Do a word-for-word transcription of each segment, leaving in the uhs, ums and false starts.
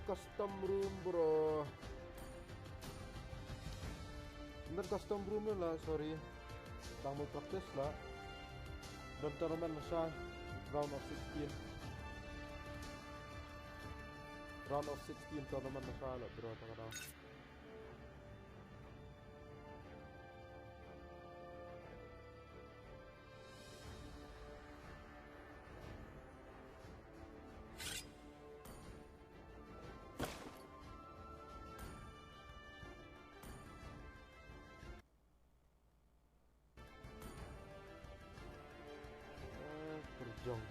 Custom room, bro. Ym don custom room la, sorry. Tang mo practice la. Don tournament la sha. Round of sixteen. Round of sixteen tournament la sha la, bro, tang da. Eh, terjong.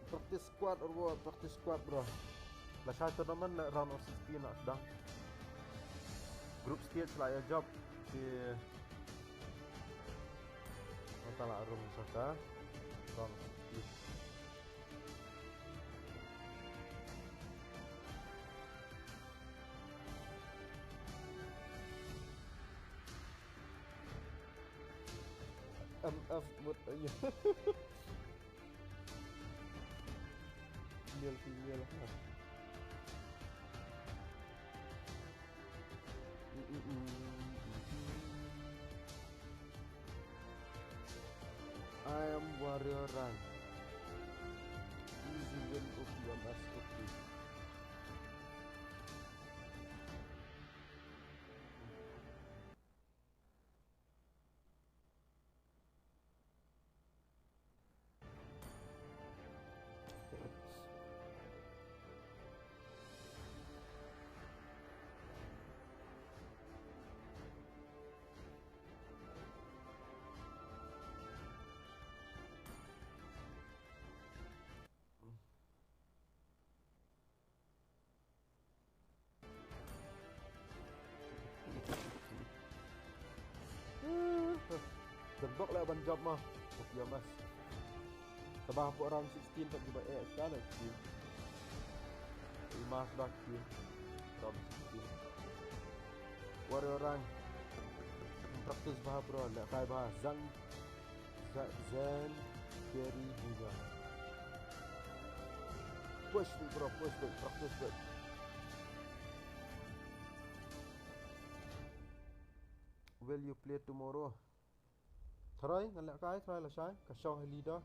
Practice squad, bro, practice squad, bro. Lashai tournament la round of sixteen la sdang. Group stage la ïa jop. Te mynta la rung sha ka round of sixteen. M F mut aja. Male female ha. I am warrior rank. Easy win, O P M S, O P. Dang bok leh ban jump ma. Oke, ya, mas. Taba hapoh round sixteen pat kiba eh, ka la team. I mas dah team. Round sixteen. Warrior rank. Practice bha, bro. Lehkai bha. Zang Za-, Zen, Kerry, Junior. Push bit, bro, push bit, practice bit. Will you play tomorrow? Tharai, ngan lehkai, tharai lashai, ka shong hi leader.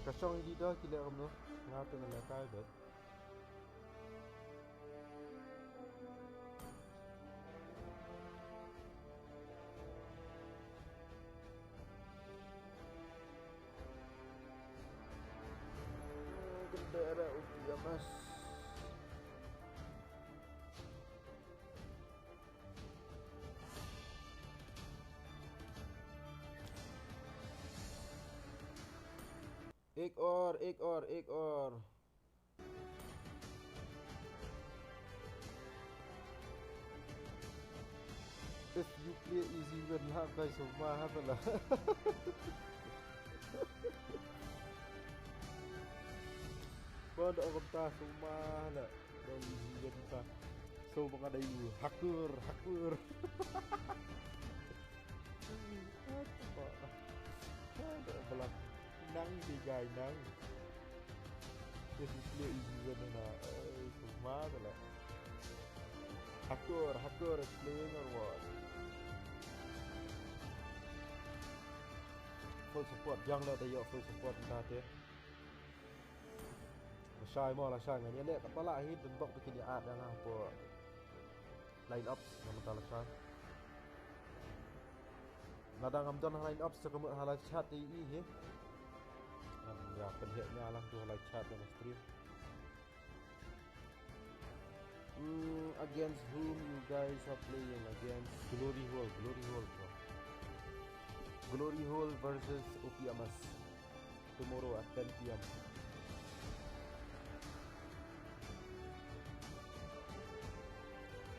Ka shong hi leader, ki leh kumno, nga te ngan lehkai bit. Gendera U P M S. Ek or, ek or, ek or. If you play easy win ha, guys, so ma ha pala. Ba da kumta, so ma la. Dong easy win ta. So ba nga dei u hacker, hacker. Ba. Ba da ba la nang di gai nang. Yes, we play easy win na. Eh, so ma la. Hakur, Hakur is playing or what? Full support, biang la da ïoh full support mynta te. Lashai mo, lashai, ngan ïaleh katba lah hi, don bok ba kin ïa add ïa nga hapoh line ups, nga mynta lashai. Lada ngam don ha line ups, sa ka mut ha live chat te i hi. Ngam ïa pynheh nia lang tu ha live chat da stream. Mm, against whom you guys are playing? Against Glory Hole, Glory Hole, bro. Glory Hole versus O P M S. Tomorrow at ten p m.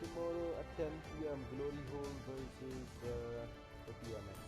Tomorrow at ten p m, Glory Hole versus, uh, O P M S.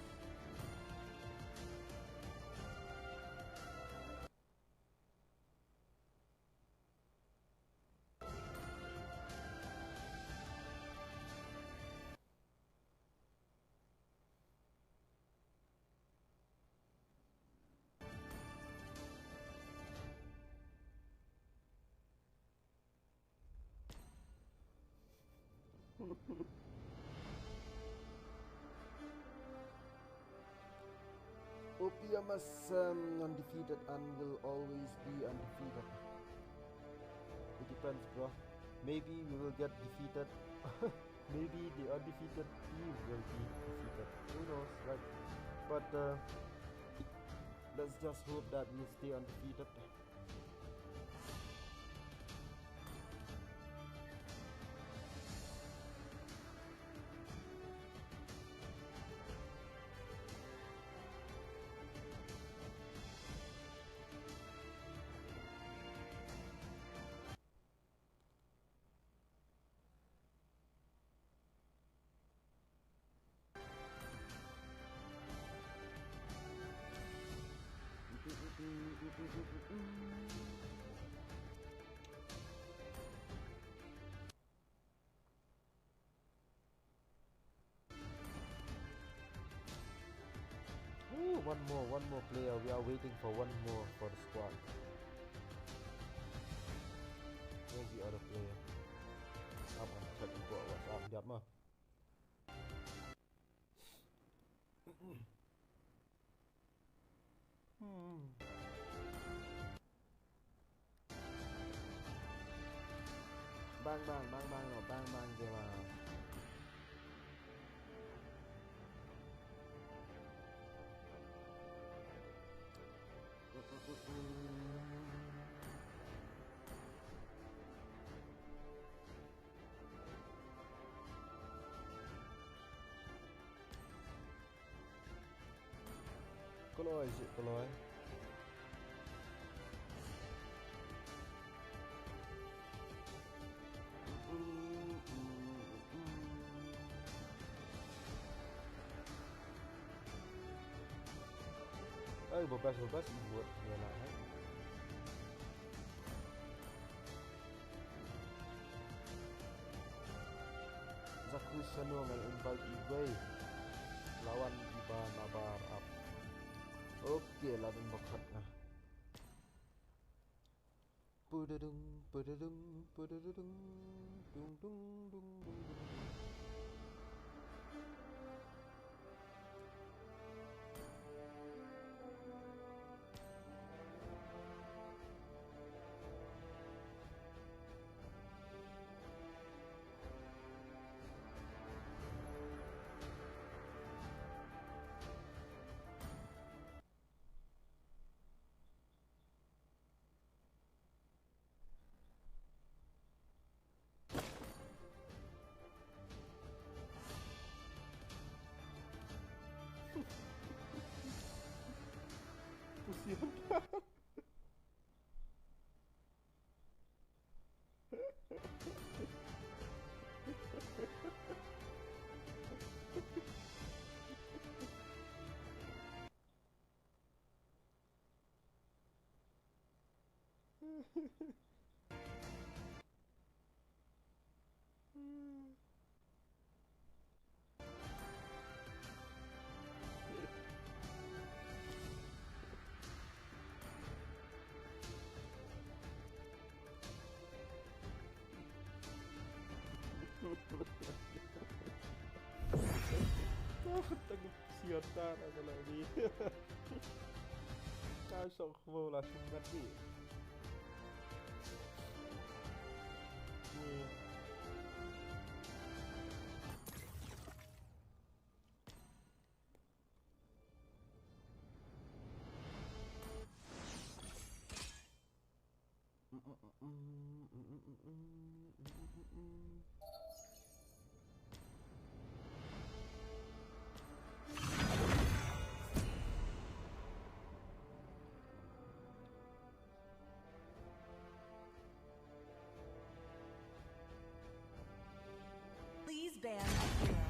O P M S, um, undefeated and will always be undefeated. It depends, bro. Maybe we will get defeated. Maybe the undefeated team will be defeated. Who knows, right? But, uh, let's just hope that we stay undefeated. Ooh, one more, one more player. We are waiting for one more for the squad. Where's the other player? I'm gonna check the squad. What's up? Jap mah. Hmm. Bang, bang, bang, bang, oh, bang, bang, dia, bang. Kloi, sik kloi. Ai, bebas, bebas, buat dia lah, eh. Zaku Sano ngan invite iwei. Lawan iba nabar ap. Okay, la don ba khot nga. Pududung, pududung, pududung, dung, dung, dung, dung, dung, dung. Pusing. Kata ada lagi. Kau sok mau langsung mati. Ni. Please ban Akira.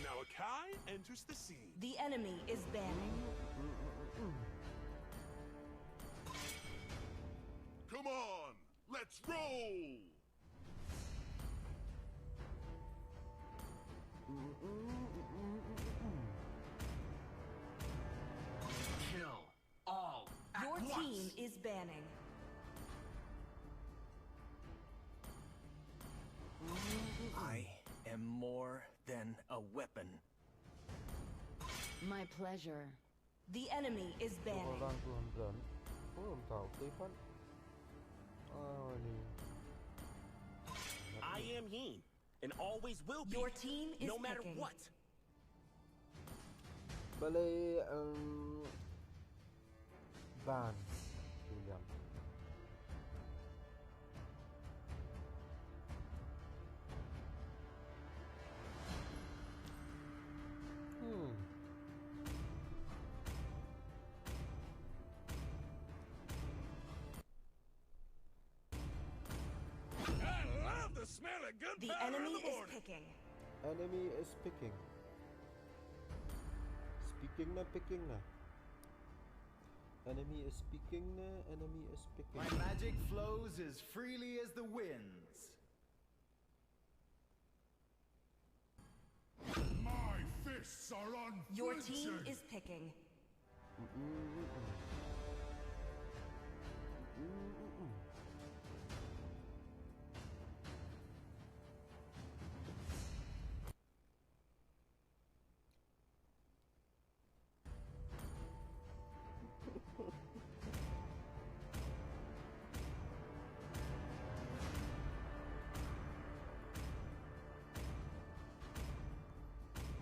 Now Akai enters the scene. The enemy is banning. Come on, let's roll! Kill all at Your once. Team is banning. I am more than a weapon. My pleasure. The enemy is banning. Orang tu hantaran. Oh, entah, Stefan. Ah, ni. I am he, and always will be, Your team is no matter picking. What. Balei, um, ban. William. Hmm. I love the smell of gunpowder. The enemy is picking. Enemy is picking. Speaking na, picking na. Enemy is picking na, enemy is picking. My magic flows as freely as the winds. My fists are unflinching. Your team is picking.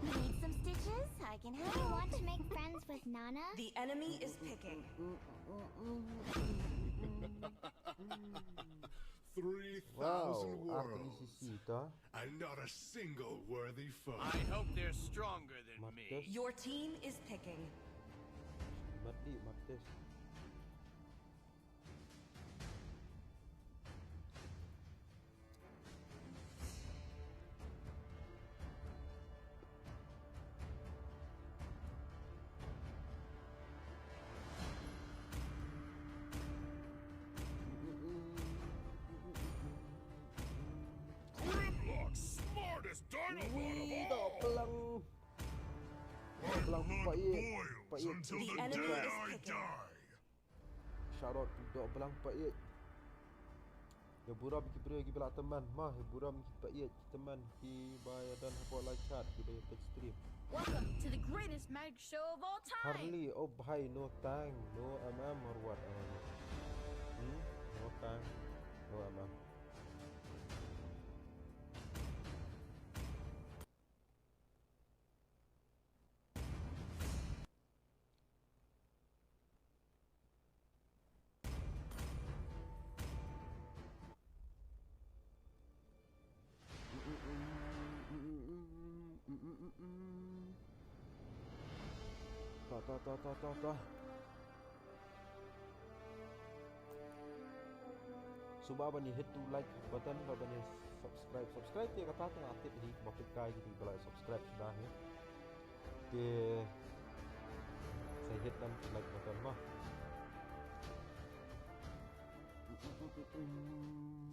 Need some stitches? I can help. You want to make friends with Nana? The enemy is picking. Three thousand worlds. Wow, and not a single worthy foe. I hope they're stronger than me. Your team is picking. Mati, Martes. Grimlock, smartest Dinobot of all. Ui, Dohblang. Dohblang pait, pait. The enemy is picking. Shout out to Dohblang pait. Ïa burom ki briew kiba la tymmen, ma, ïa burom ki pait ki tymmen kiba ïa don hapoh live chat, kiba ïa peit stream. Welcome to the greatest magic show of all time. Harley, oh bhai, no tank, no M M or what? Hmm? No tank, no M M. Ta, ta, ta, ta, ta, ta. Sngewbha ban ïa hit to like button, bad ban ïa subscribe. Subscribe te kata te nga tip hi ba peit kai kito ba la subscribe suda hi. Te sa hit lang like button mo.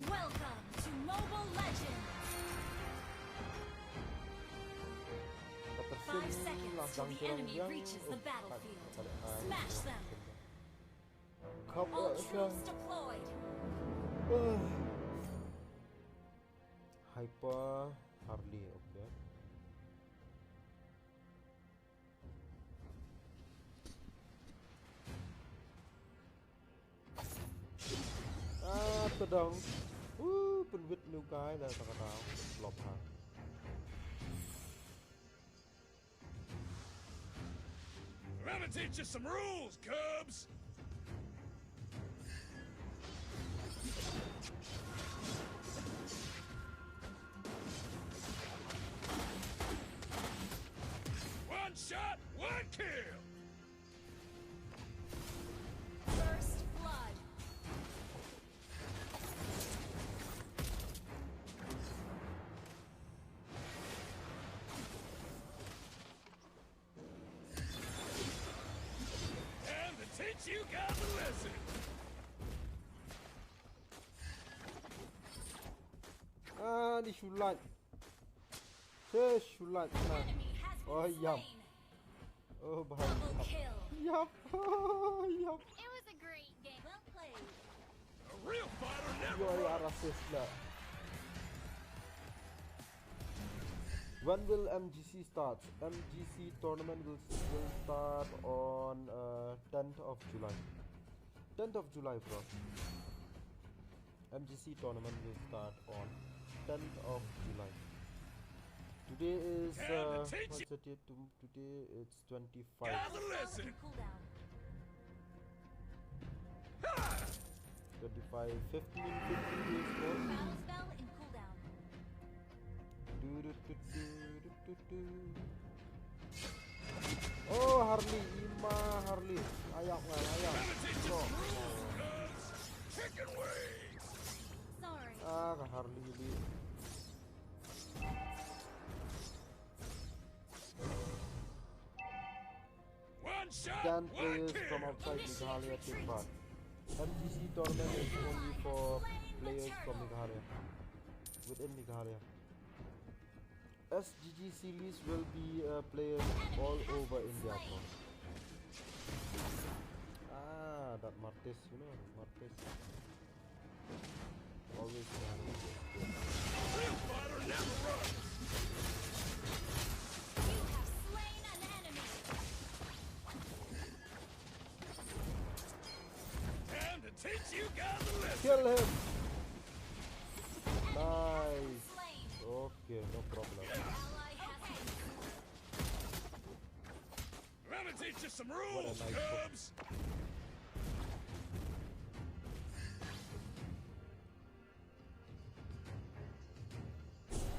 Welcome to Mobile Legends. Ka ter Five seconds till the enemy reaches the battlefield. Smash them. All troops deployed. Hyper Harley, okay. Ah, tadang. Uh, pynwit new guy la ta ka tau. Flop ha. Let me teach you some rules, Cubs! One shot, one kill! First blood. Time to teach you guys a lesson. Ah, di shulat. Shulat. Oh, yam. Oh, bahaya. Double kill. Yap. Yap. It was a great game. Well played. A real fighter never runs. When will M G C start? M G C tournament will, will start on, uh, tenth of July. Tenth of July, bro. M G C tournament will start on tenth of July. Today is, uh, what's the date? Today it's twenty-five. Gather listen. Twenty-five, fifteen, fifteen days more. Battle spell in cooldown. Du, du, du, du, du, du, du. Oh, Harley, ima Harley. Ayap ngan, ayap. Chicken wings. Sorry. Ah, ka Harley ni. One shot, Dan one players kill. From outside Meghalaya take part. M G C tournament is only for players from Meghalaya. Within Meghalaya. S G G series will be, uh, players all over India, bro. Ah, that Martis, you know, Martis. Always. Real fighter never runs. You have slain an enemy. Time to teach you guys a lesson. Kill him. Nice. Okay, no problem. Ally has been slain. Let me teach you some rules, Cubs!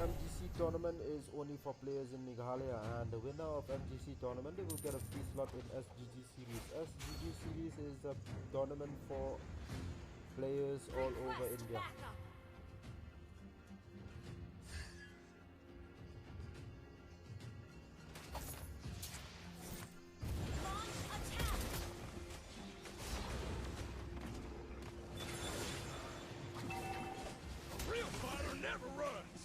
M G C tournament is only for players in Meghalaya, and the winner of M G C tournament, they will get a free slot in S G G series. S G G series is a tournament for players all over India. Launch attack! A real fighter never runs!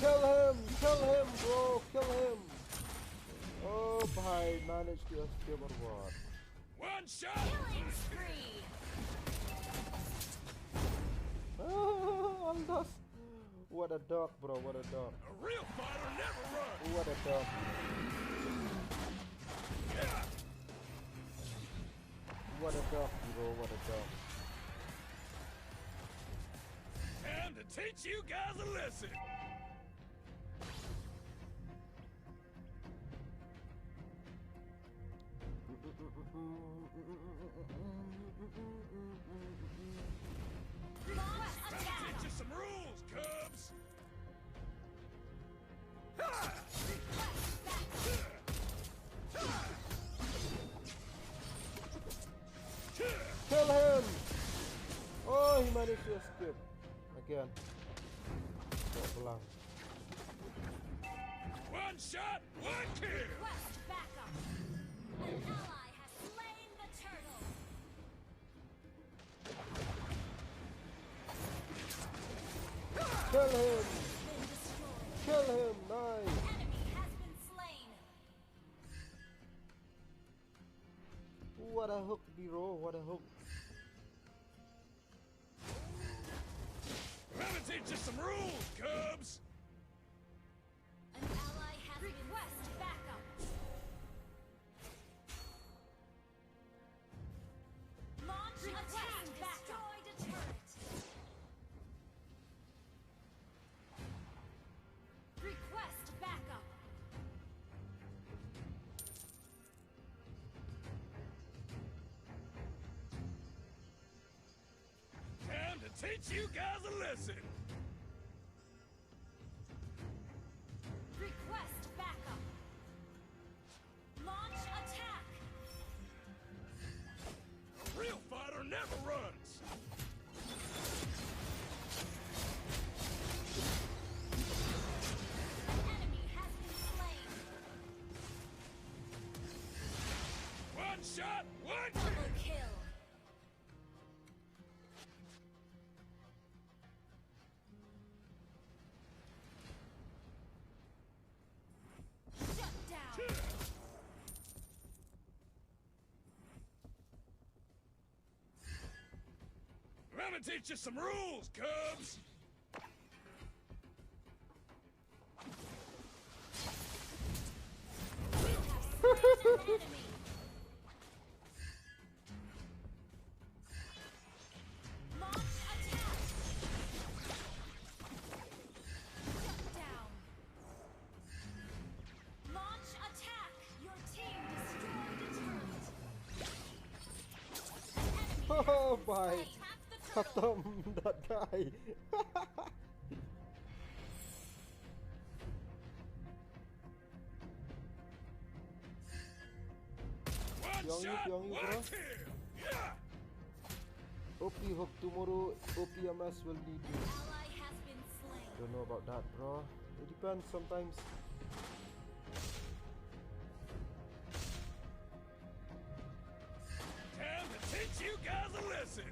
Kill him! Kill him, bro! Kill him! Oh, bhai, managed to escape or what? One shot! Killing spree! Ah, Aldas! What a dog, bro, what a dog. A real fighter never runs! What a dog. What a dog, bro, what a dog. Time to teach you guys a lesson! Launch attack! Teach you some rules, Cubs! Kill him! Oh, he managed Just skip again. Kok belang. One shot, one kill. Request backup. An ally has slain the turtle. Kill him. Been destroyed. Kill him. Nice. Enemy has been slain. What a hook, bro. What a hook. Let me teach you some rules, Cubs! An ally has been... Request backup! Launch attack! Destroyed a turret! Request backup! Time to teach you guys a lesson! Request backup! Launch attack! A real fighter never runs! An enemy has been slain! One shot, one kill! Double kill! Shut down! Let me teach you some rules, Cubs! You have slain an enemy! Launch attack! Shut down! Launch attack! Your team destroyed a turret! An enemy has been slain! Oh my. Attack the turtle! Khatam that guy. One shot, one kill! Yeah! O P hook tomorrow, O P M S will be good. Ally has been slain. Don't know about that, bro. It depends sometimes. Time to teach you guys a lesson!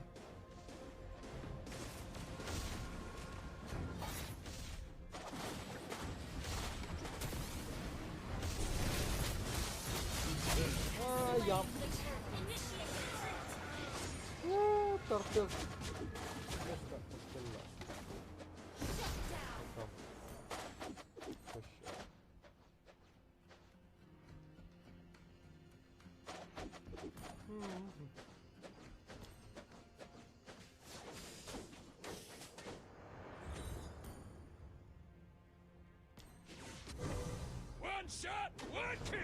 Ah, yup. Ah, turtle. Yes, that was still lost. Shut down. Come. Push. Hmm. One shot, one kill!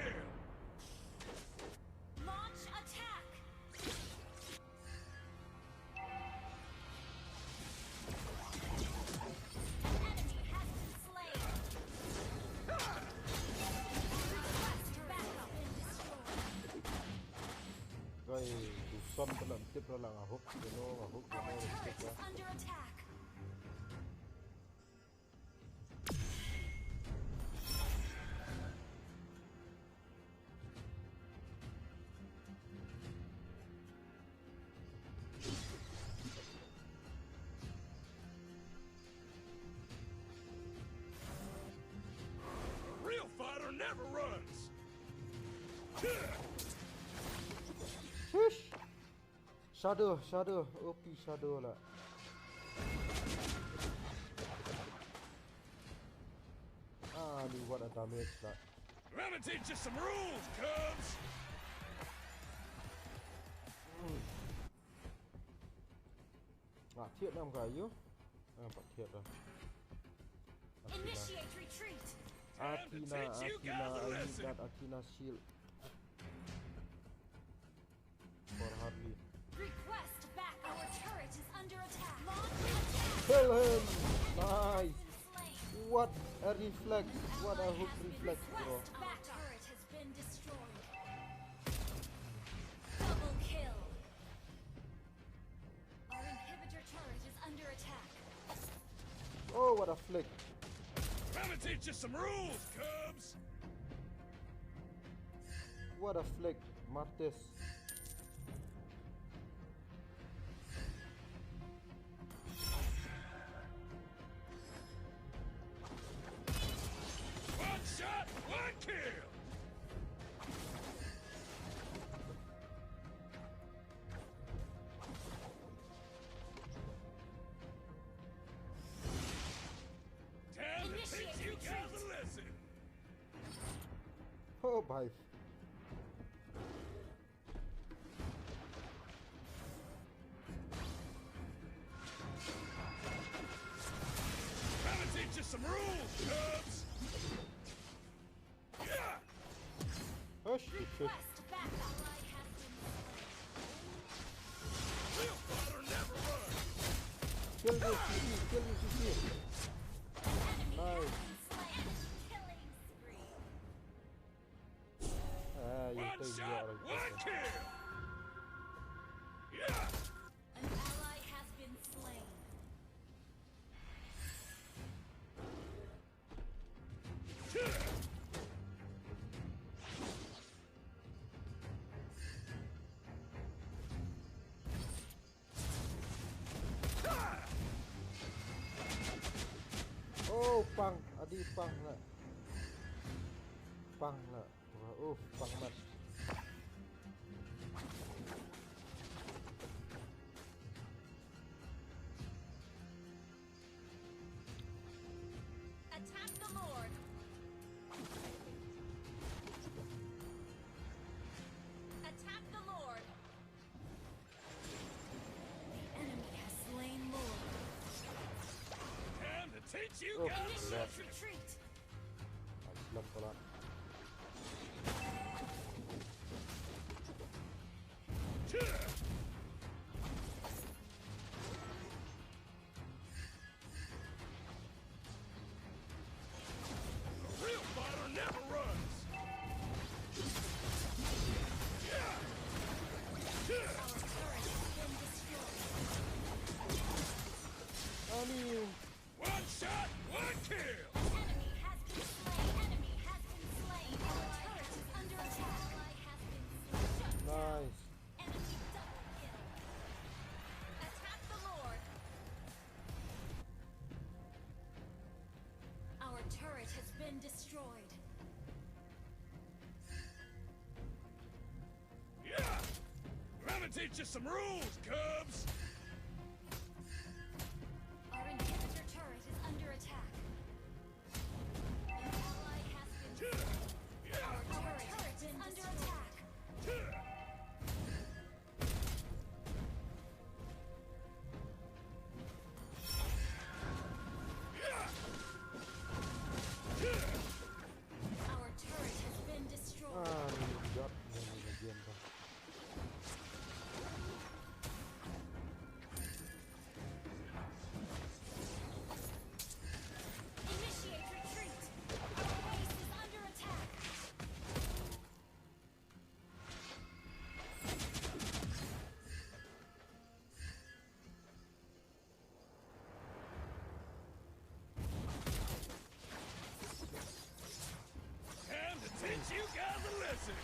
Launch attack! An enemy has been slain! Request backup! Oi, tu som tu lam tip la nga hook, you know, nga hook, you know. Our turret is under attack! A real fighter never runs. Shush. Shadow, Shadow, O P Shadow lah. Ah, ni what a damage lah. Let me teach you some rules, Cubs. Ah, thied nam ka ïoh. Ah, pat thied dah. Athena. Initiate retreat. Athena, Athena, I need that Athena shield. For Harley. Request back. Our turret is under attack. Launch attack. Kill him. Nice. What a reflex. What a hook reflex, bro. Our turret has been destroyed. Double kill. Our inhibitor turret is under Oh, what a flick. Let me teach you some rules, Cubs! What a flick, Martes. One shot, one kill! Time to teach you guys a lesson! Oh, bhai. Time to teach you some rules, Cubs! Yeah! Oh, shit, shit. Request backup. Real fighter never runs! Kill this C C, kill this C C. Enemy has been slain. Killing spree. Ah, you take your kill. Yeah! An ally has been slain. Oh, pang, adi pang la. Pang la. Wah, uh, pang mat. Attack the Lord. Attack the Lord. The enemy has slain Lord. Time to teach you guys a lesson. Initiate retreat. Nice block for that. A real fighter never runs! Our turret has been destroyed. I mean, one shot, one kill! Enemy has been slain. Enemy has been slain. Our turret is under attack. Ally has been slain. Shut down. Nice. Enemy double kill. Attack the Lord. Our turret has been destroyed. Yeah! Let me teach you some rules, Cubs! Our inhibitor turret is under attack. An ally has been slain. Our turret has been destroyed. Our turret has been destroyed. Ah, ni jap ni ni game tu. Initiate retreat. Our base is under attack. Time to teach you guys a lesson.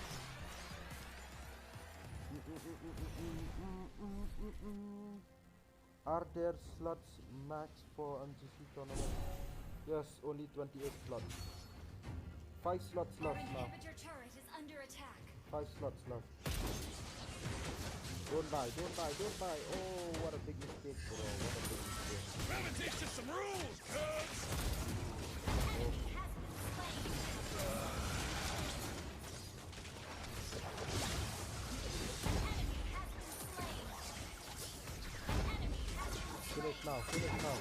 Are there slots max for M G C tournament? Yes, only twenty-eight slots. Five slots left now. Our inhibitor turret is under attack. Five slots left. Don't die, don't die, don't die. Oh, what a big mistake, bro. What a big mistake. Let me teach you some rules, cuz! Enemy has been slain. Enemy has been slain. Enemy has been slain. Finish now, finish now.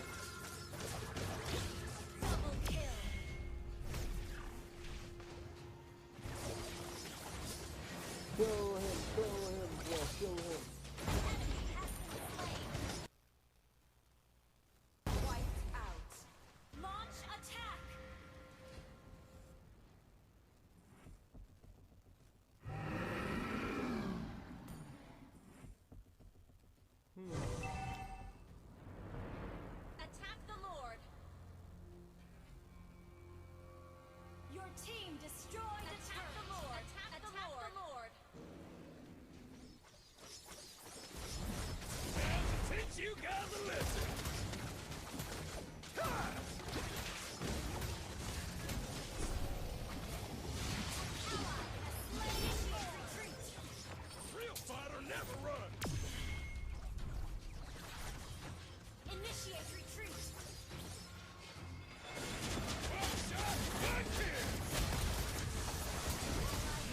Double kill. Kill him, kill him, bro, kill him. Enemy has been slain. Wiped out. Launch attack. Hmm. Attack the Lord.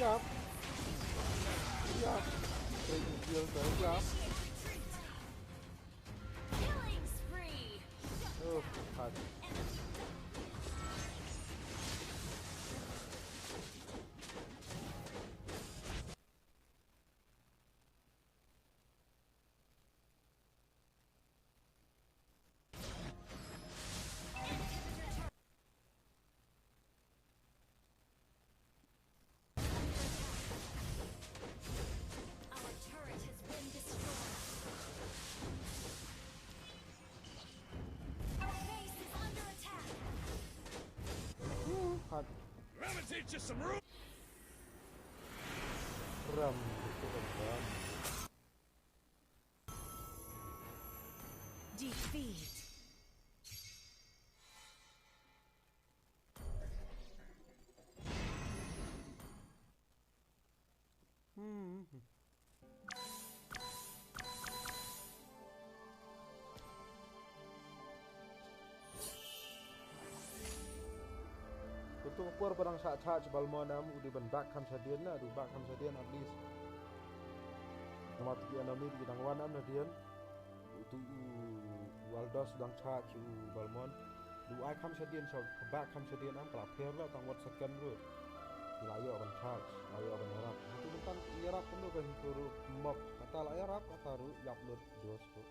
Yap. Yap. Ready, deal, yap. Killing spree. Oh, hot. Our turret has been destroyed. Our base is under attack. Ooh, hot. Let me teach you some rules. Ram, betul kan, ram. Defeat. Hmm. Kutu por padang sa charge Balmond am u dei ban back kham shadien na, u back kham shadien at least. Namar ki enemy ki dang wan am na dien. Utu u Waldos dang charge u Balmond. U ai kham shadien, sa back kham shadien am, ka la pher la tang wat second ruh. Ki la ïoh ban charge, la ïoh ban ïarap. Utu mynta ïarap kumno ka hitu ruh mok. Kata la ïarap, kata ruh ïap lut dos ruh.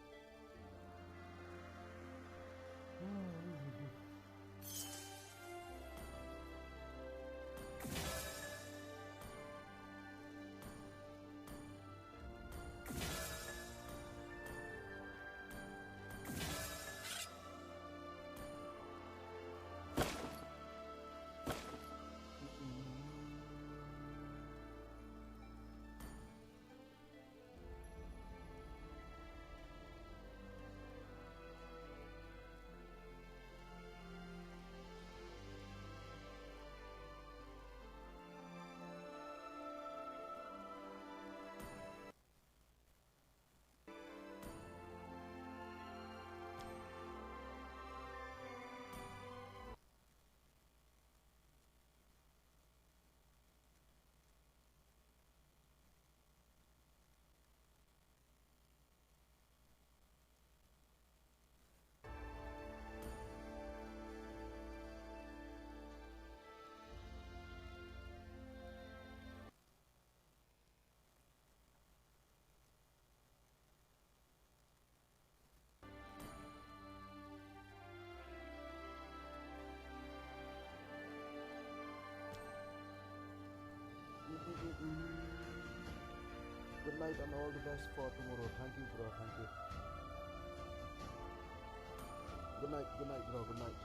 Good night and all the best for tomorrow. Thank you, bro. Thank you. Good night, good night, bro. Good night.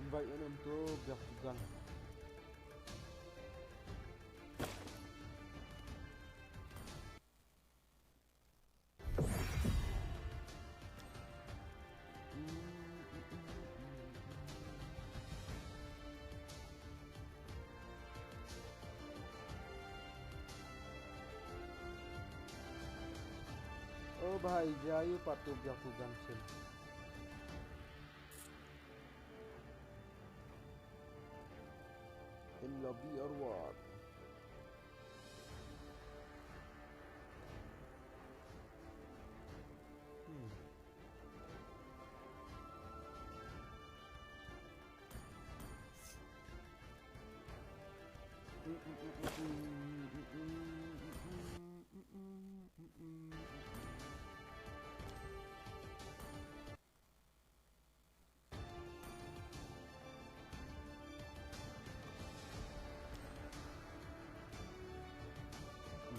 Invite ïa num tu biak tu gang. Oh bhai, jai ïa u pat tu biak tu gang sien. In lobby or what? Hmm.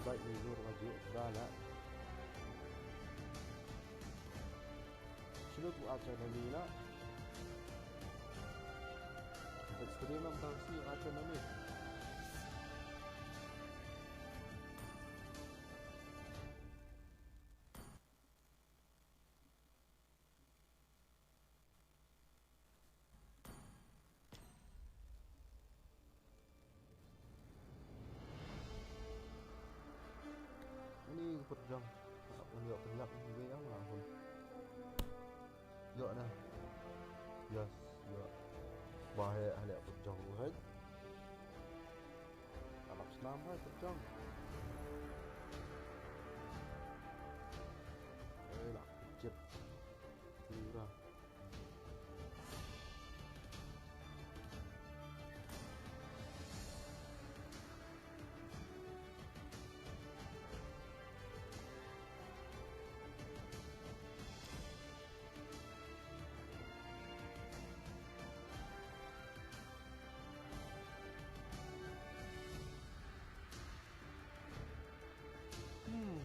Baik ni nur maju dah lah. Sino tu acha nami lah. Extreme am tau si acha nami. Ani ka pyrjong. Ani ka pyrjong ni wei ang lah hun. Yo na. Yes, yo. Bah he hale pyrjong hai. Alap snam hai pyrjong. Eh lah kejep. Lura. Hmm.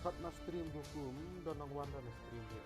Khat na stream Goku, hmm, don nang wan na stream dia.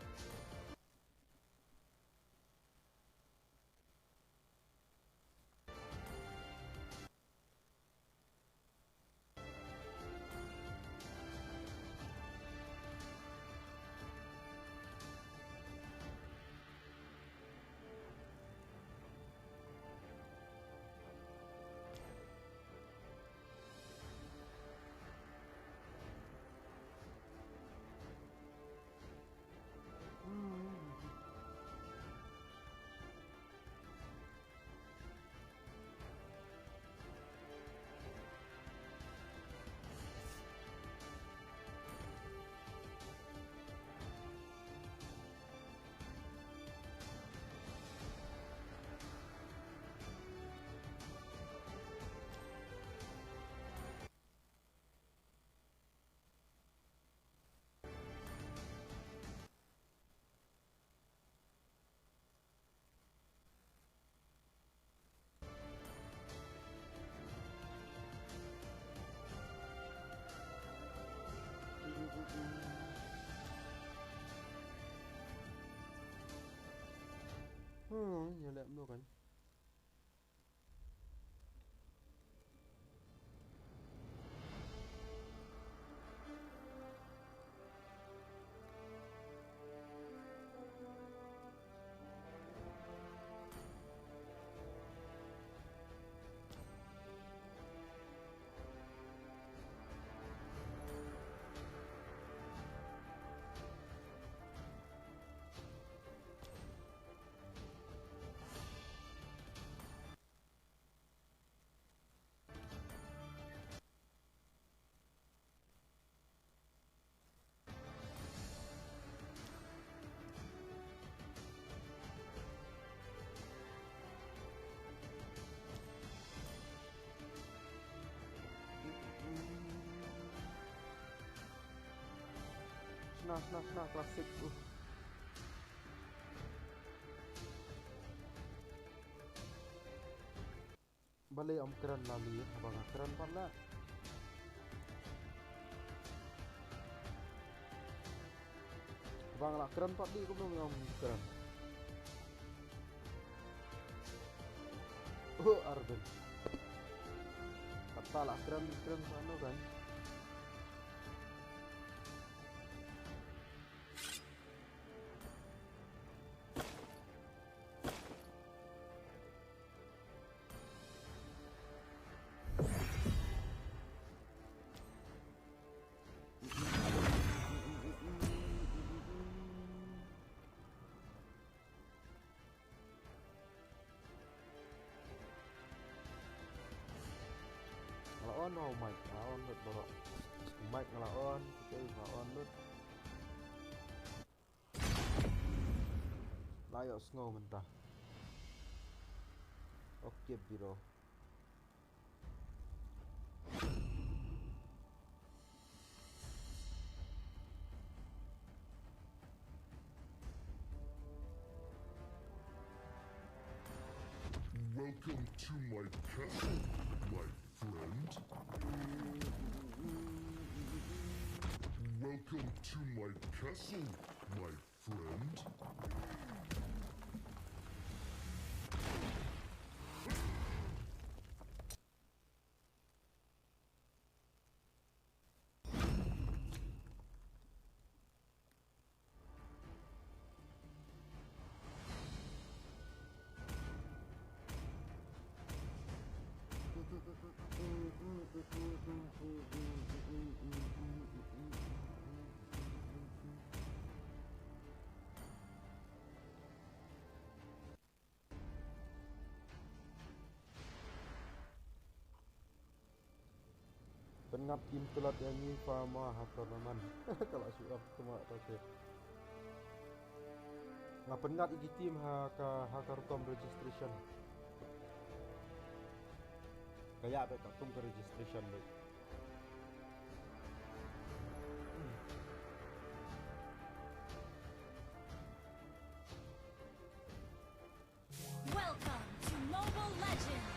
Hmm, ya leh mno kan. Shna, shna, shna, classic. Uh. Balei ym kren la li, haba nga kren pat la. Haba nga la kren pat di kumno ym kren. Oh, Arvin. Kata la kren, kren sa no kan. Nga la on, oh, mic nga la on lut baroh. Mic nga la on, okay, nga la on lut. La ïohsngew mynta. Okay, bro. Welcome to my castle, my friend. Welcome to my castle, my friend. Pynngat team Tlot ïa ngi farmer ha tournament. Ka la shu ap tuma ta te. Nga pynngat ïa ki team ha ka, ha ka rukom registration. Ka ïa bad ka tung ka registration bad. Welcome to Mobile Legends!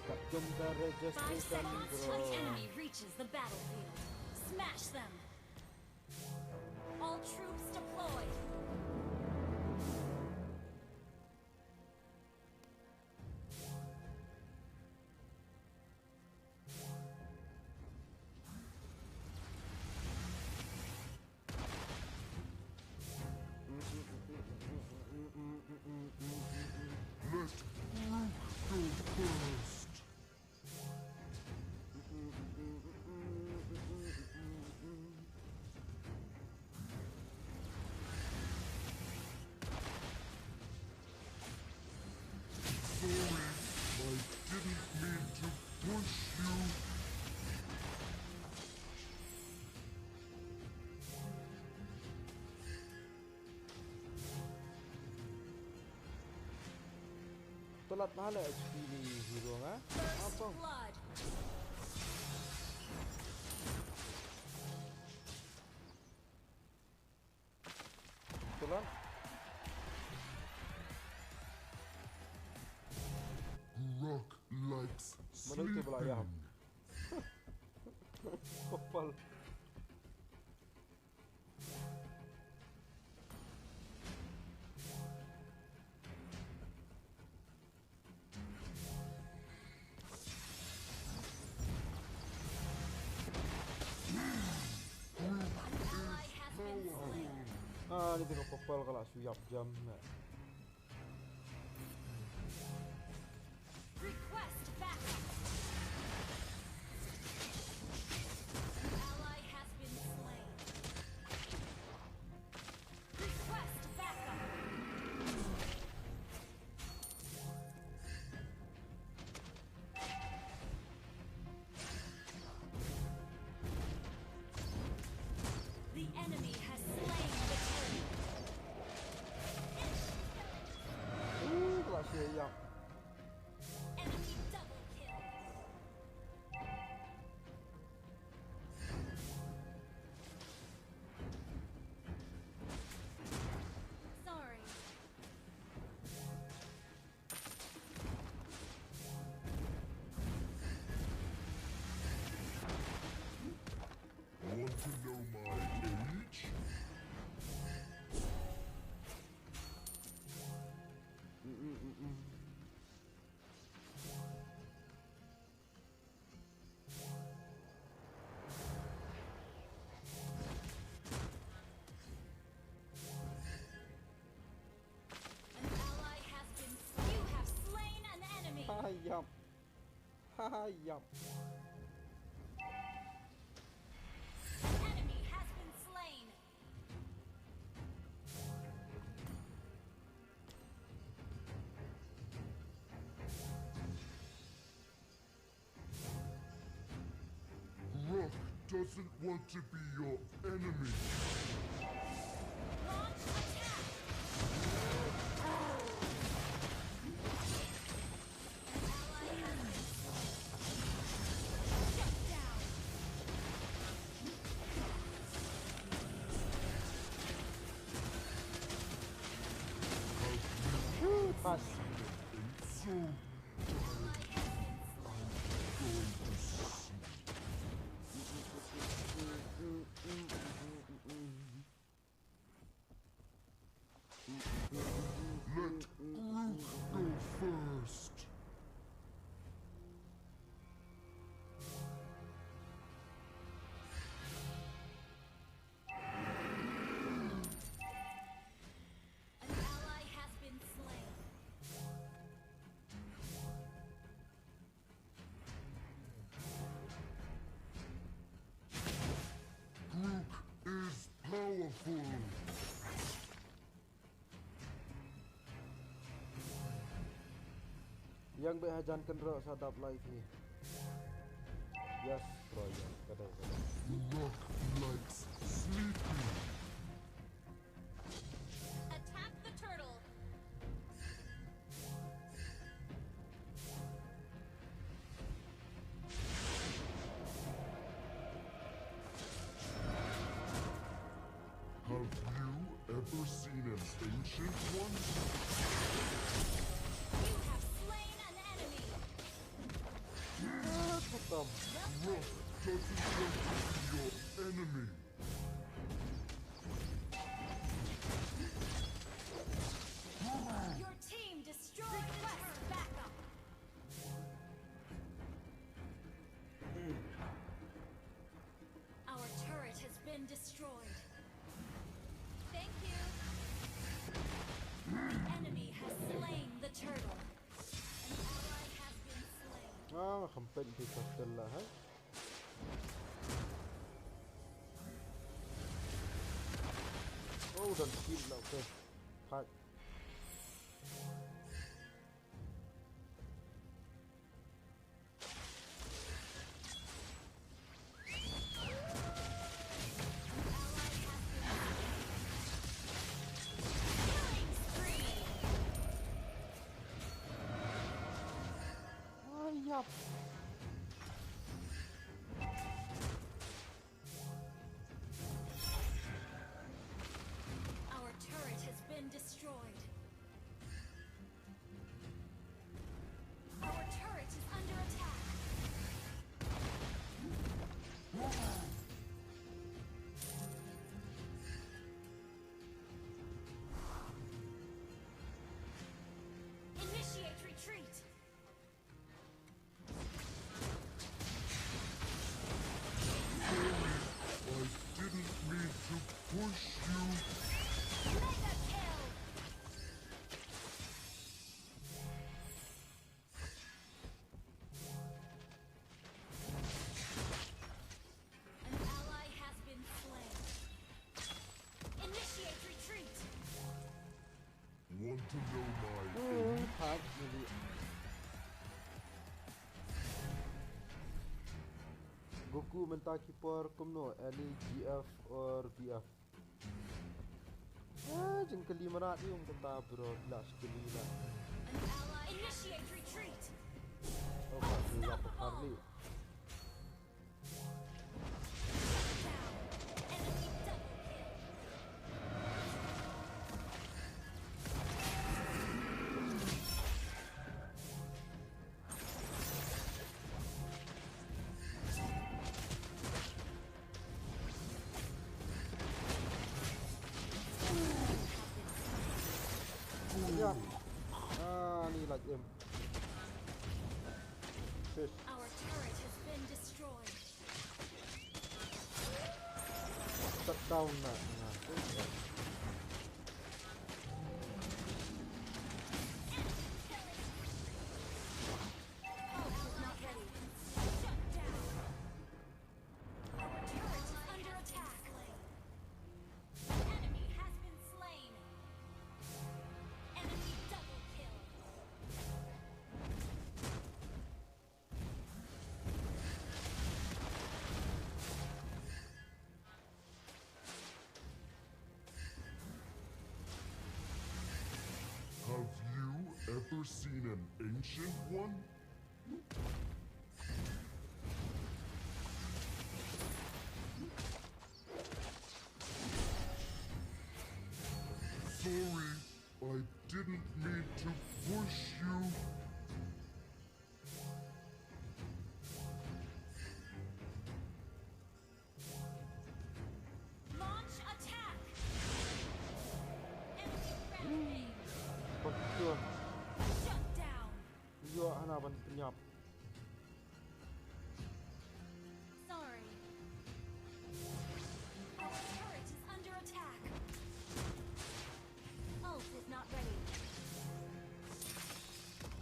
Kat jom ka registration, bro. Five seconds till the enemy reaches the battlefield. Smash them! All troops deployed! Let Rook go first. Sorry, I didn't mean to push you. Tlot, ma le H P ni hero nga. First blood. Tlot. Grok likes sleeping. Kopal. Ah, ni tengok kopal ka la shu ïap jam na. Request backup. An ally has been slain. Request backup. The enemy has slain the turret. Ooh, ka la shu ïap. Enemy double kill. Sorry. Want to know my age? An ally has been, you have slain an enemy. Ha, ïap. Ha, ïap. An enemy has been slain. Rook doesn't want to be your enemy. Launch attack! An ally has been slain. Shut down. Woo, pass. Yang beh hajan kan ro sa dap lai phi. Yes, bro, yang kada kada. Rock likes sleeping. Attack the turtle. Have you ever seen an ancient one? You have slain an enemy. Ah, khatam. Rock doesn't want to be your enemy. Your team destroyed a turret. Backup. Our turret has been destroyed. Thank you. The enemy has slain the turtle. An ally has been slain. Ah, kham peit phi turtle la hai. Oh, don skip la, okay. Fight. Ay, yap. Our turret has been destroyed. Our turret is under attack. Initiate retreat. I didn't mean to push you. Mega kill. An ally has been slain. Initiate retreat. Want to know my age? Hmm, hak, jadi. Goku mynta ki por kumno, early G F or B F? Ah, jingkylli mrad ïa u mynta bro, la skylli la. An ally has retreat. Oh, ka la ka parli. Yap. Ah, ni lait im. Sis. Our turret has been destroyed. Shut down na. Our turret is under attack. Enemy has been slain. Enemy double kill. Have you ever seen an ancient one? Sorry, I didn't mean to push you. Launch attack. Enemy rampage. Shut down. Ïoh hana ban pynïap. Sorry. Our turret is under attack. Ult is not ready.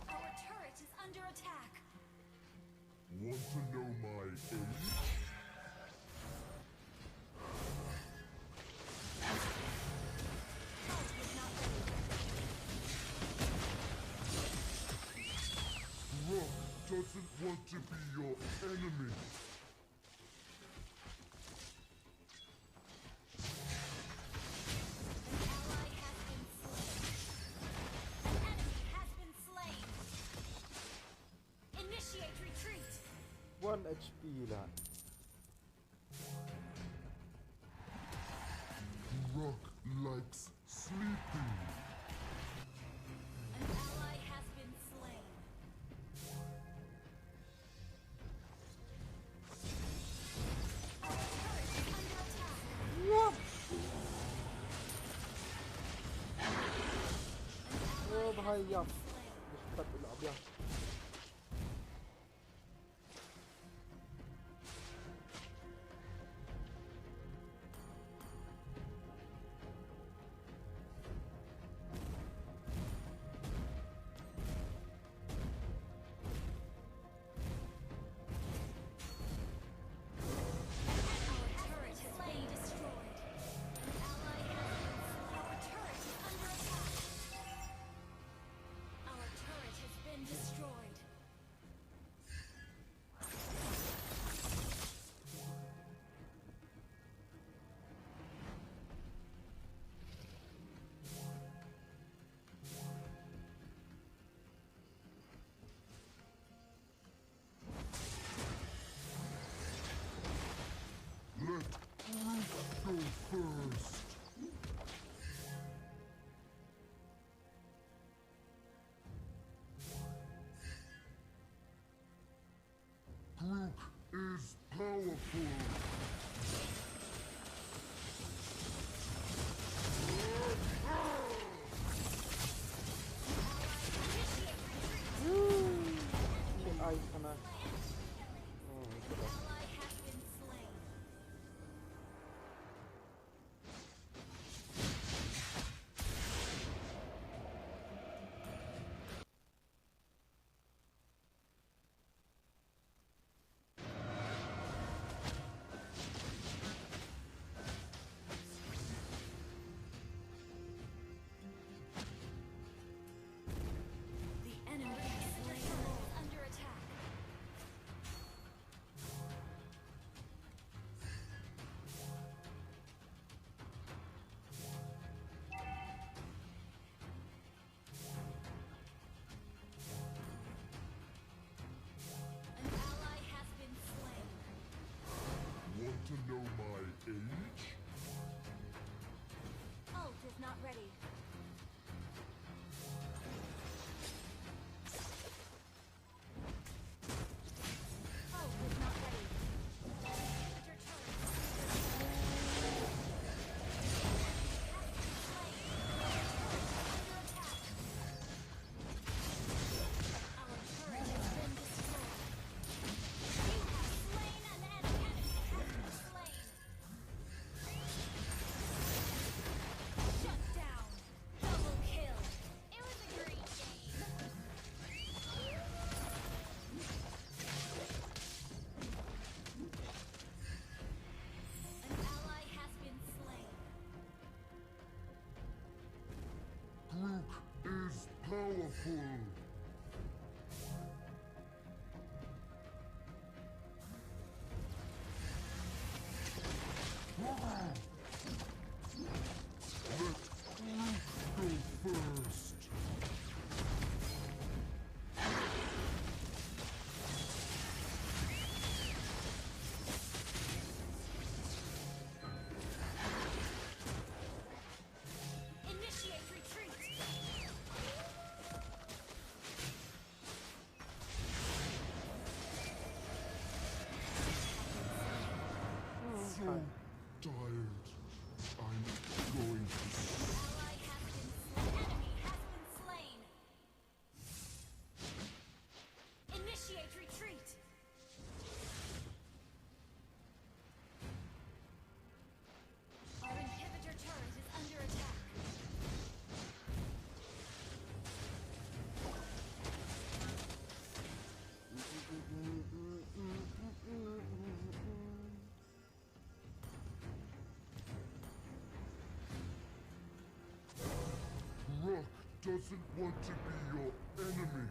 Our turret is under attack. Want to know my age? Ult is not ready. H P la. Rock likes sleeping. An ally has been slain. Our turret is under attack. An ally has been slain. Our turret has been destroyed. An ally has been slain. Our turret is under attack. Our turret has been destroyed. Let Groot go first. Groot is powerful. Ai sana. Oh, ito ba? The enemy is under attack. An ally has been slain. Want to know my age? Ult is not ready. Shut down. Double kill. It was a great game. An ally has been slain. Groot is powerful. Let Groot go first. Initiate retreat. So tired. I'm going to Ally has been slain. Enemy has been slain. Initiate retreat. Our inhibitor turret is under attack. Rock doesn't want to be your enemy.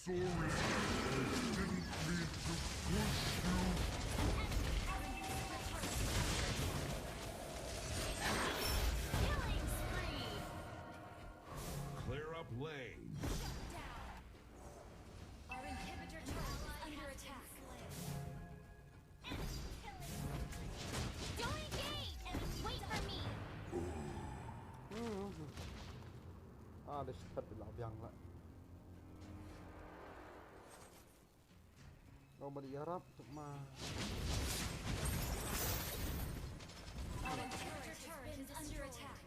Killing spree. Clear up lane. Shut down. Our inhibitor turret is under attack. Don't engage! Wait for me! Ah, da shu pat la biang la. Nobody yarap, cuma. Our inhibitor turret is under attack.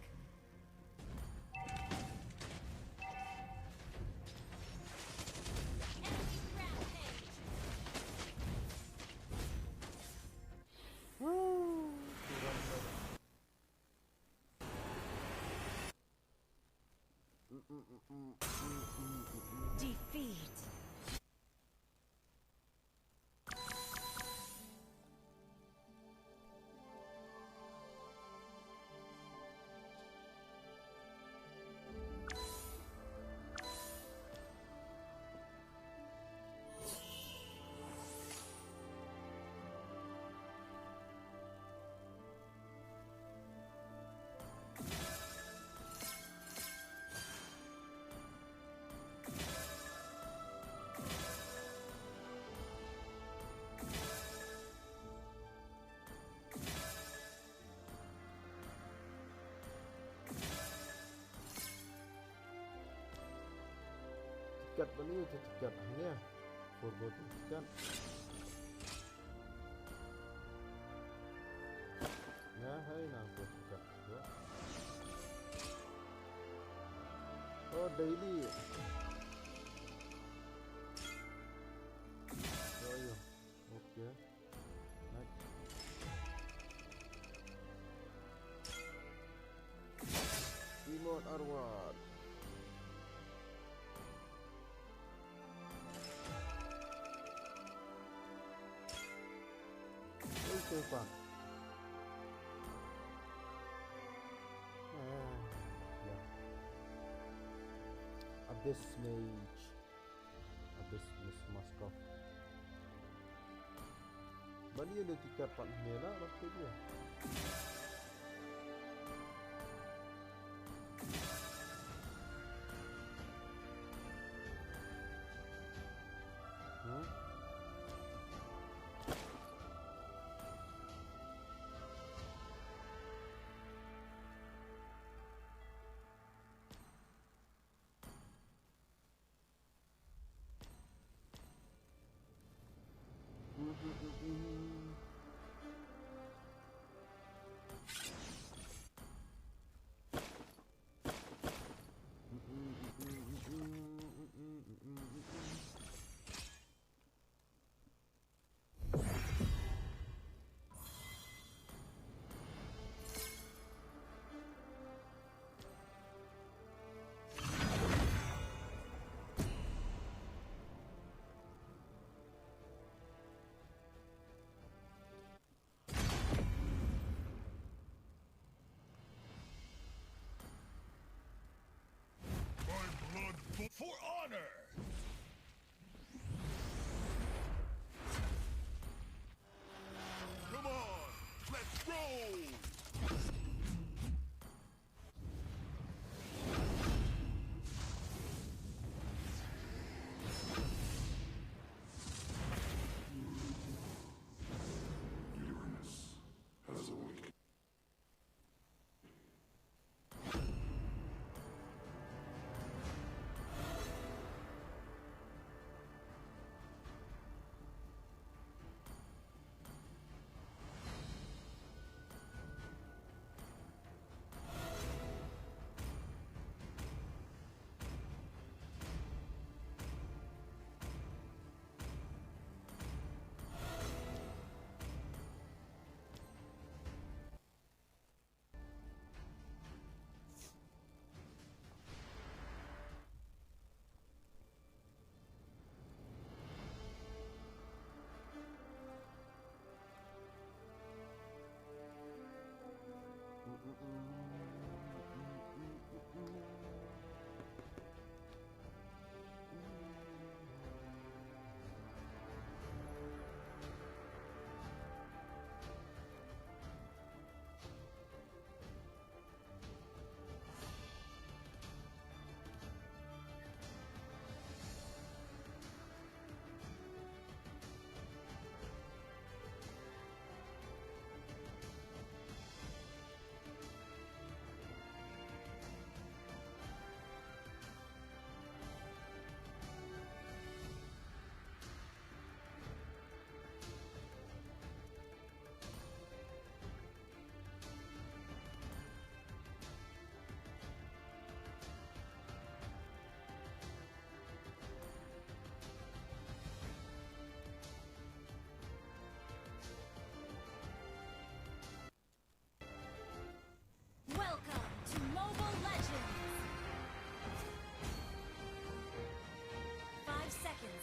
Defeat. Tiket bani tu tiket ni. Football tu tiket. Ya, hai na tu tiket. Oh, daily. Oh, iya. Okay. Next. Emote Arwad. Oi, siapa? Ah, ya. Abyss Mage. Abyss Mage Mask. Bani ïa tiket pat mela bak tu dia. Hmm?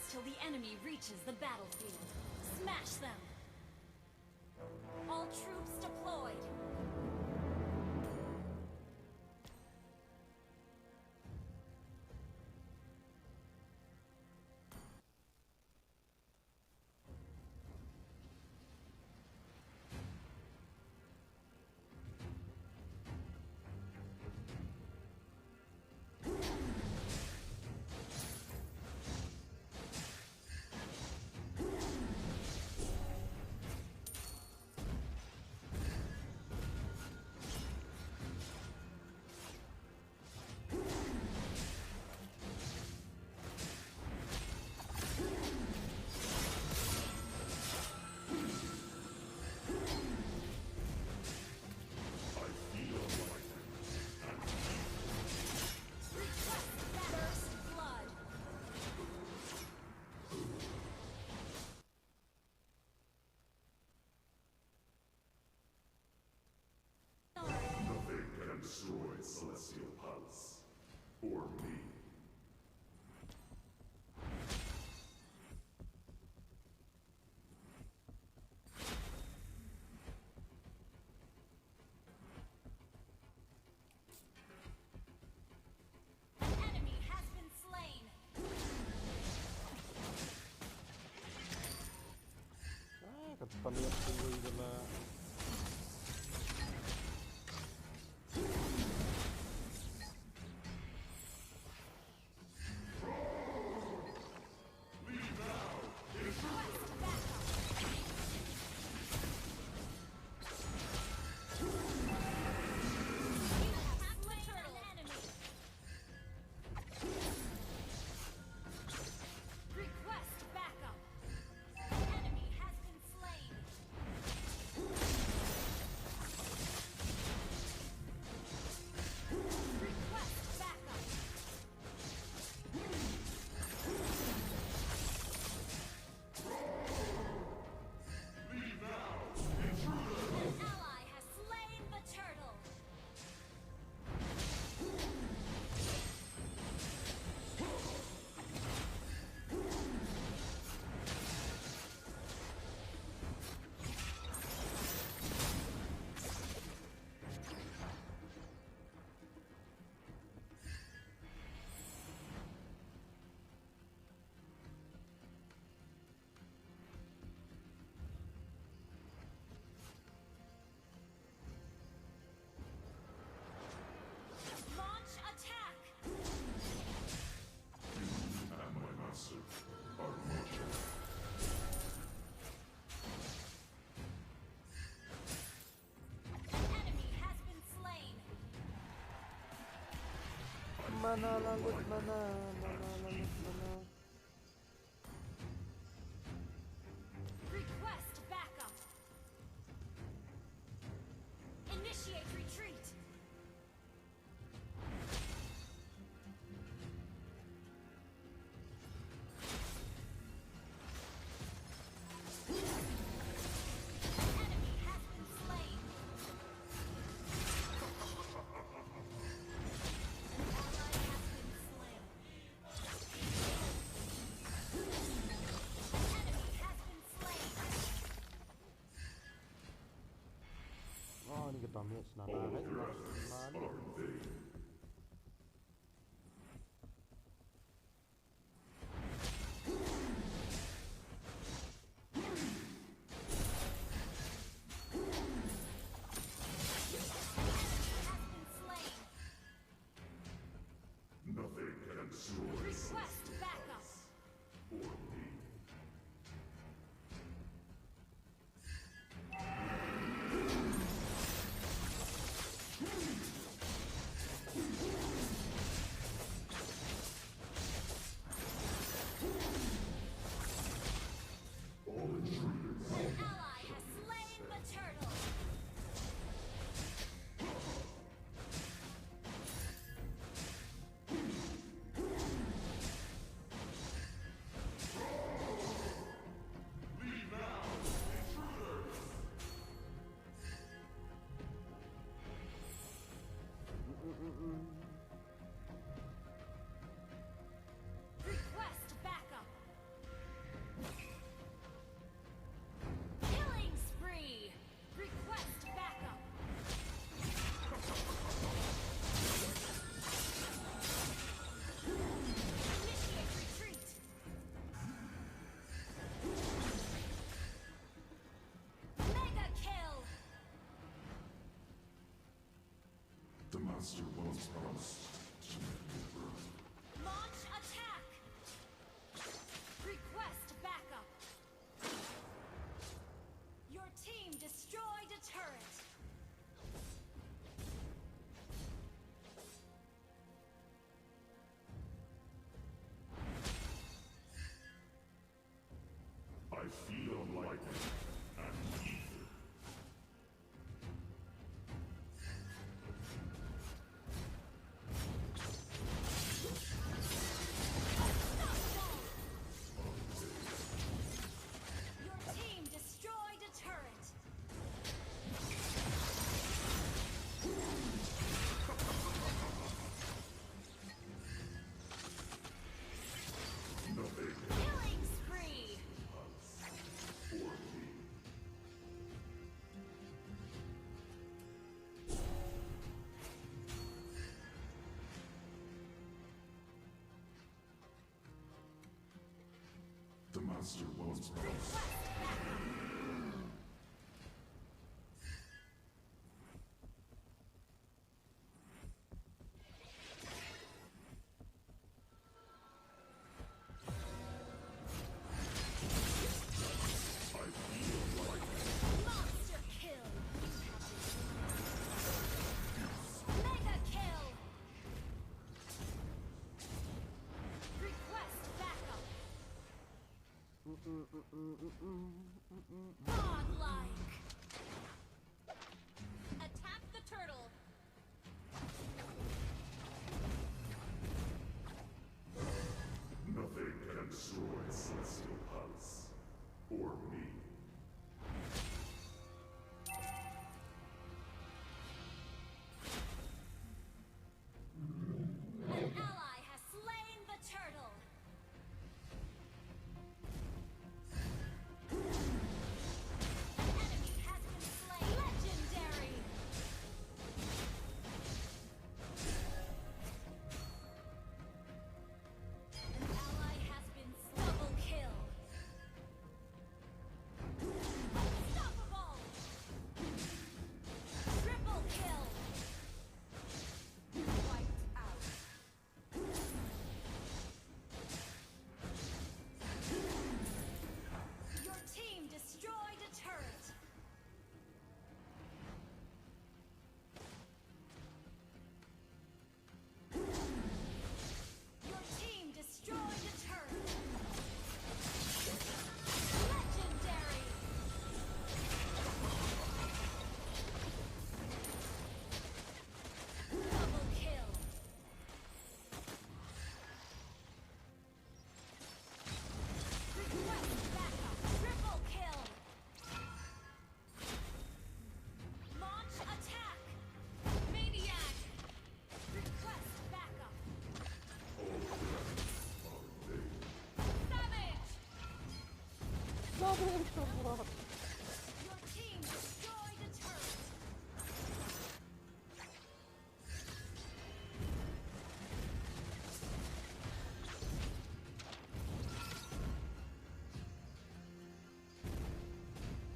Till the enemy reaches the battlefield. Smash them! All troops deployed! Nothing can destroy Celestial Palace or me. Enemy has been slain. Ah, ka tamiat tu wei dala. Request backup. Enemy has been slain. Request backup. An ally has slain the turtle. Launch attack! You and my master are much alike. Enemy has been slain. Mana la lut mana, mana la lut mana. Request backup. Initiate retreat. Enemy has been slain. Ally has been slain. Enemy has been slain. Oh, ini kita miss nah. All your efforts are in vain. Nothing can destroy. Request backup. Or me. Master wants us to be burned. Launch attack! Request backup! Your team destroyed a turret! I feel lightning and ether. Your team destroyed a turret. Killing spree. The master wants us. Monster kill! Mega kill! Request backup! Godlike! Attack the turtle! Nothing can destroy Celestial Pulse or me. An ally has slain the turtle. An enemy has been slain. Legendary. An ally has been double kill. Unstoppable. Triple kill. Wiped out. Your team destroyed a turret. Your team destroyed a turret. Legendary. Double kill. Request backup. Triple kill. Launch attack. Maniac. Request backup. Savage. Double kill. Your team destroyed a turret.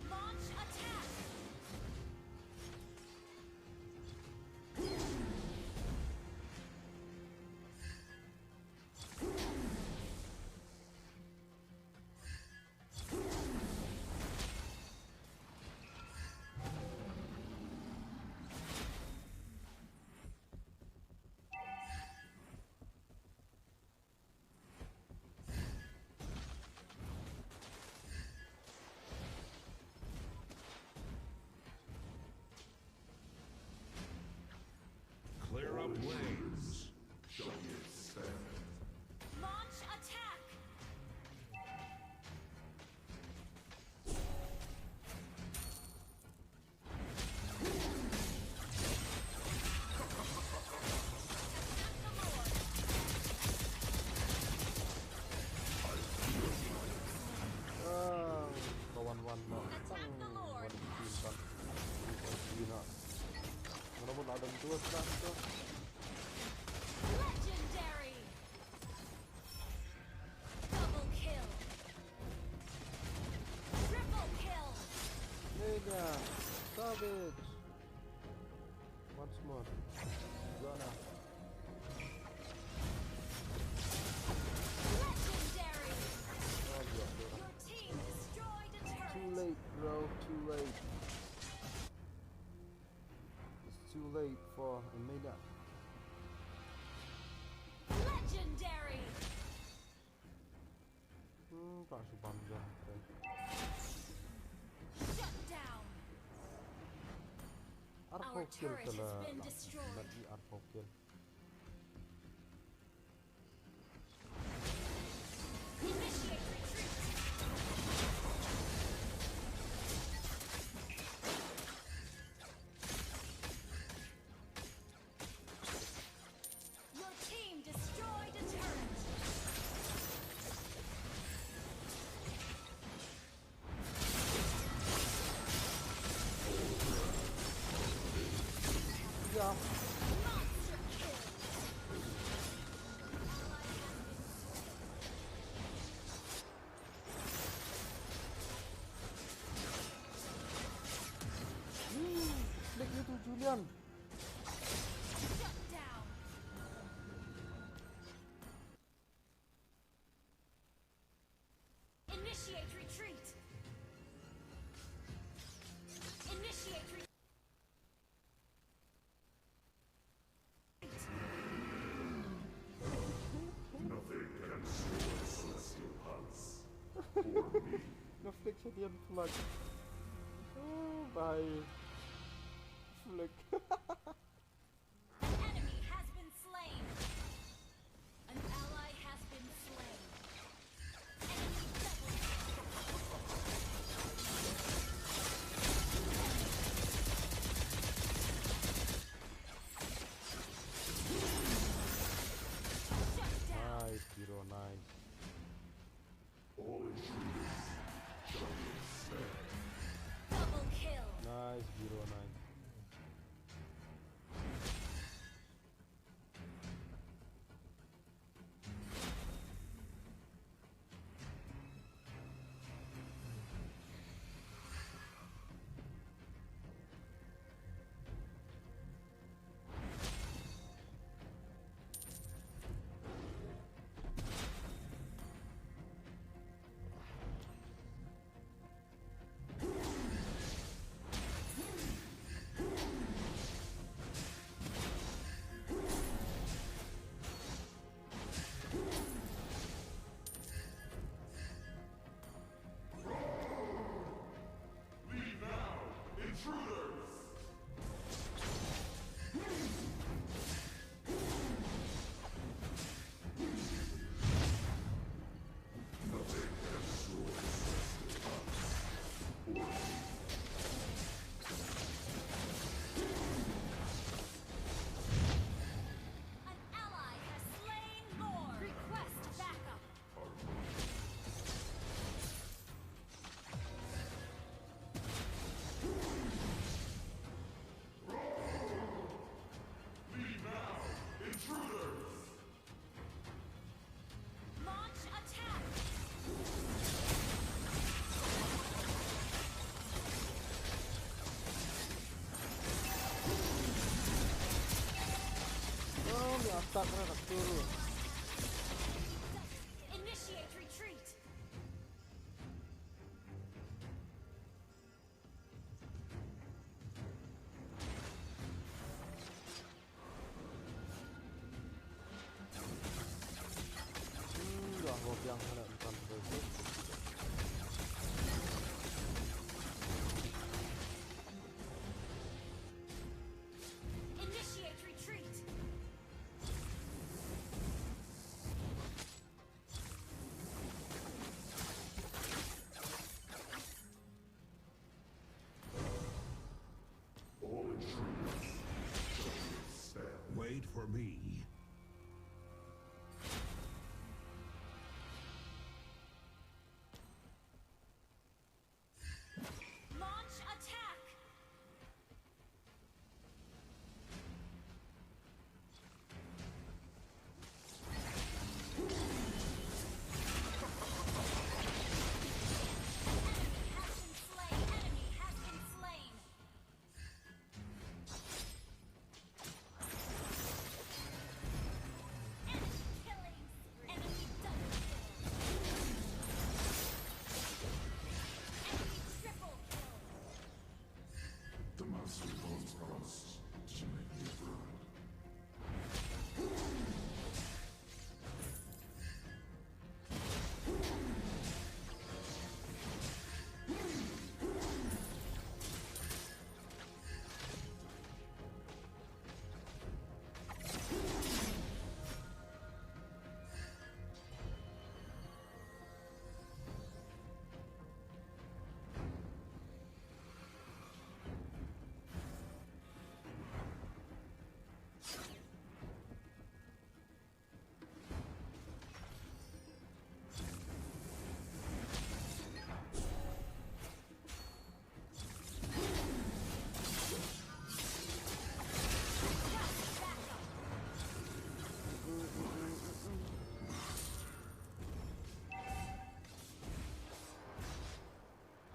Launch attack! Clear up lanes. Shall we expand? Launch attack! Ah, kawan-wan mo. Attack the Lord. Wan kin kan. Wan kin na. Mana pun ada dua sudah tu. Legendary. Double kill. Triple kill. Mega. Savage. Once more. Legendary. Hmm, tak shu bam je. Shut down. Arphew kill turret has been destroyed. Arphew kill. Your team destroyed a turret. Flick ïa tu Julian. Shut down. Initiate retreat. Initiate retreat. Nothing can destroy celestial pulse. Or me. Nga flick sa dia flick. Oh, bye. Flick. An enemy has been slain. An ally has been slain. Enemy double kill. Shut down. Nice, hero, nice. Double kill. Nice, hero, nice. Leave now, intruders! Nothing can destroy this. An ally has slain Lord. Request backup. Leave now, intruders! Launch attack! Oh, mi attack na dak turu. Initiate retreat! Hmm, dah, gua biang sangat bukan betul. Initiate retreat. All intruders, shut your spell. Wait for me.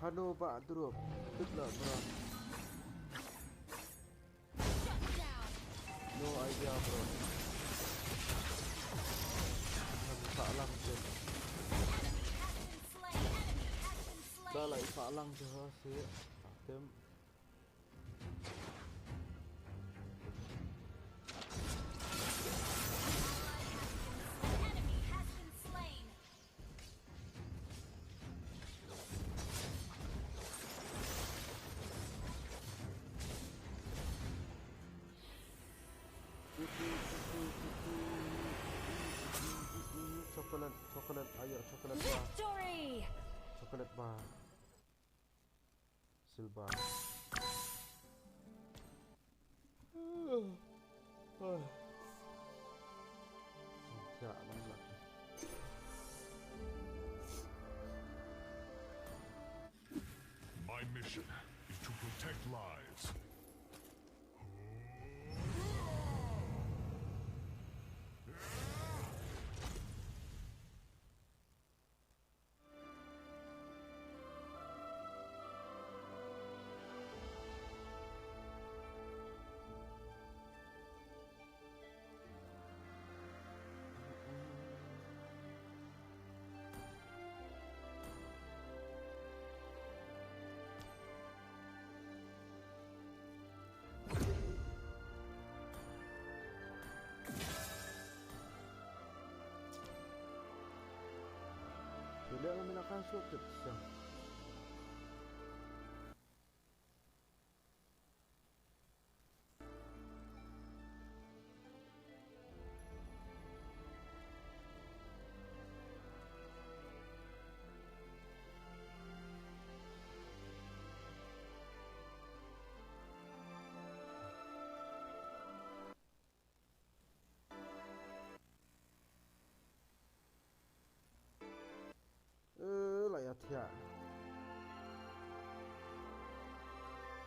Ano ba drop. Good luck, bro. No idea, bro. Sa lang je. Da la sa lang je ha si. Tem. Chocolate, chocolate, ayo, chocolate bar. Victory! Chocolate bar. Silver. My mission is to protect lives. Pilihan mo na kaso kitsa. Eh, la ïa thiah.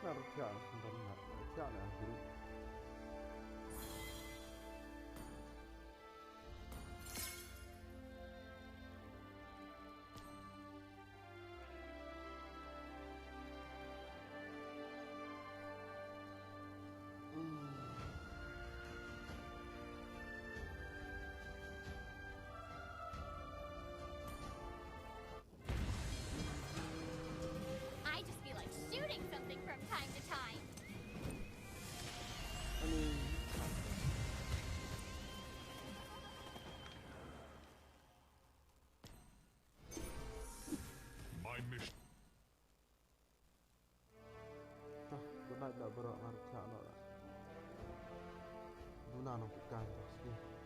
Nar thiah, ban nar thiah na group. I just feel like shooting something from time to time. My mission. Tah, good night lah, bro. Ngan thiah noh lah. Duna nong phi kan, tah, sini.